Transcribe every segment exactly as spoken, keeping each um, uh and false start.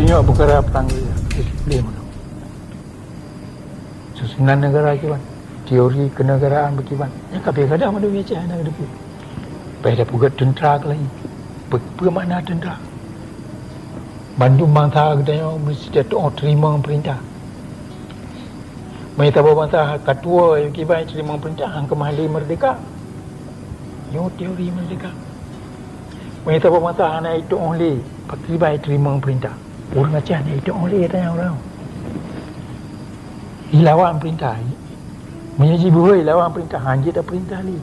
Nyoe peukara prang disiplin. Susunan negara kiban, teori kenegaraan beukiban. Nyan ka beda mandum Aceh hana geuteupeue. Beda peugét teuntra keulayi. Peue, peue makna teuntra? Bandum bansa geutanyoe meusti teurimong peurintah. Meunyoe saboh bansa ka tuwoe kiban teurimong peurintah, han keumah lé meurdeka. Nyoe teori meurdeka. Meunyoe saboh bansa hana itu'oh lé, pakriban teurimong peurintah. Ureuëng Aceh hana itu'oh lé, tanya ureuëng. Ilawan peurintah. Meunyoe jibeuhôi lawan peurintah, han jeuet peurintah lé.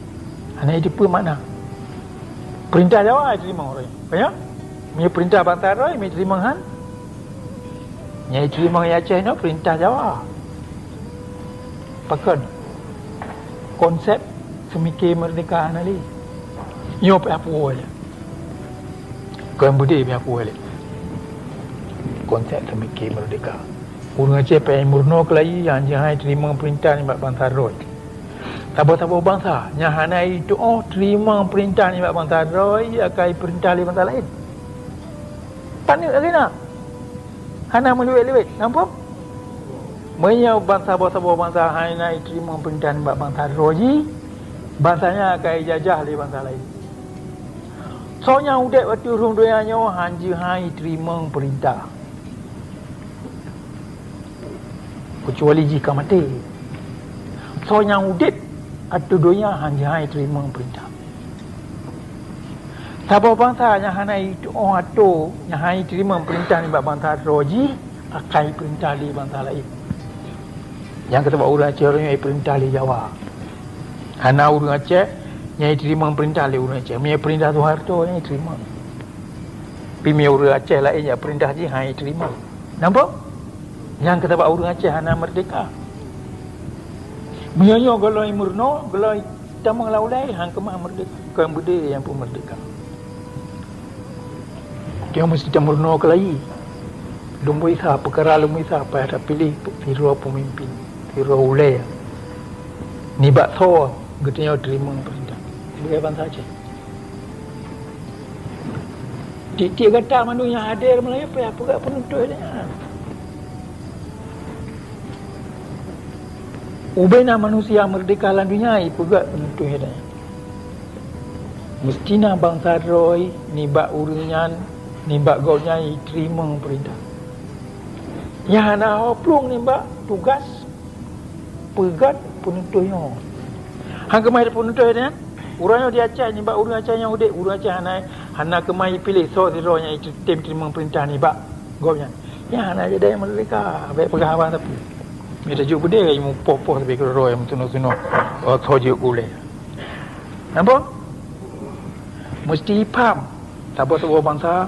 Hana jiteupeue makna. Peurintah Jawa jiteurimong ureuëng. Paham? Meunyoe peurintah bansa droe, meunyoe jiteurimong han. Nyang jiteurimong di Aceh nyoe peurintah Jawa. Pakon? Konsep seumike meurdeka hana lé. Nyoe payah puwoe lé. Kon beudé payah puwoe lé. Konsep seumike meurdeka. Ureuëng Aceh payah meurunoe keulayi nyang jihai teurimong peurintah nibak bansa droe. Saboh-saboh bansa nyang hana jitu'oh teurimong peurintah nibak bansa droe, akai peurintah lé bansa laén. Paneuk lagée na. Hana meuliwet-liwet. Nampak? Meunyoe bansa, saboh-saboh bansa hana jiteurimong peurintah nibak bansa droe jih, bansa nyan akai jijajah lé bansa laén. Soe nyang udeb ateueh rhueng donya nyoe han jihai teurimong peurintah. Keucuali jih ka maté. Soe nyang udeb ateueh donya han jihai teurimong peurintah. Saboh bansa nyang hana jitu'oh atô, nyang hana jiteurimong peurintah nibak bansa droe jih, akai peurintah lé bansa laén. Nyang keusabab ureuëng Aceh ureuëng nyoe jipeurintah lé Jawa. Hana ureuëng Aceh nyang jiteurimong peurintah lé ureuëng Aceh. Meunyoe peurintah Soeharto nyang jiteurimong. Tapi meunyoe ureuëng Aceh laén nyang peurintah jih han jiteurimong. Nampak? Nyang keusabab ureuëng Aceh hana meurdeka. Meunyoe nyoe gohlom meurunoe, gohlom tamong lam ulée, han keumah meurdeka. Kon beudé nyang peumeurdeka. Nyoe meusti tameurunoe keulayi. Lumboi sa, peukara lumboi sa payah tapiléh sidroe peumimpin, sidroe ulée. Nibak soe geutanyoe teurimong peurintah? Sibagai bansa Aceh. Tieb-tieb gata mandum nyang hadir meulayeue payah peugah peunutôh lagée nyan. Ubena manusia meurdeka lam donya jipeugah peunutôh lagée nyan. Meusti na bansa droe nibak ureuëng nyan, nibak gobnyan jiteurimong peurintah. Nyang hana ho plueng nibak tugaih peugét peunutôh nyoe. Han keumah peunutôh nyan, uroe nyoe di Aceh nibak ureuëng Aceh nyang udeb, ureuëng Aceh hana, hana keumah jipiléh soe sidroe nyang jitem teurimong peurintah nibak gobnyan. Nyan hana jadi meurdeka, bék peugah haba sapeue. Meunyoe tajok beudé, jimupoh-poh sabe keudroe nyang meutunoh-tunoh, oh, soe jeuet geuulée. Nampak? Meusti paham, saboh-saboh bansa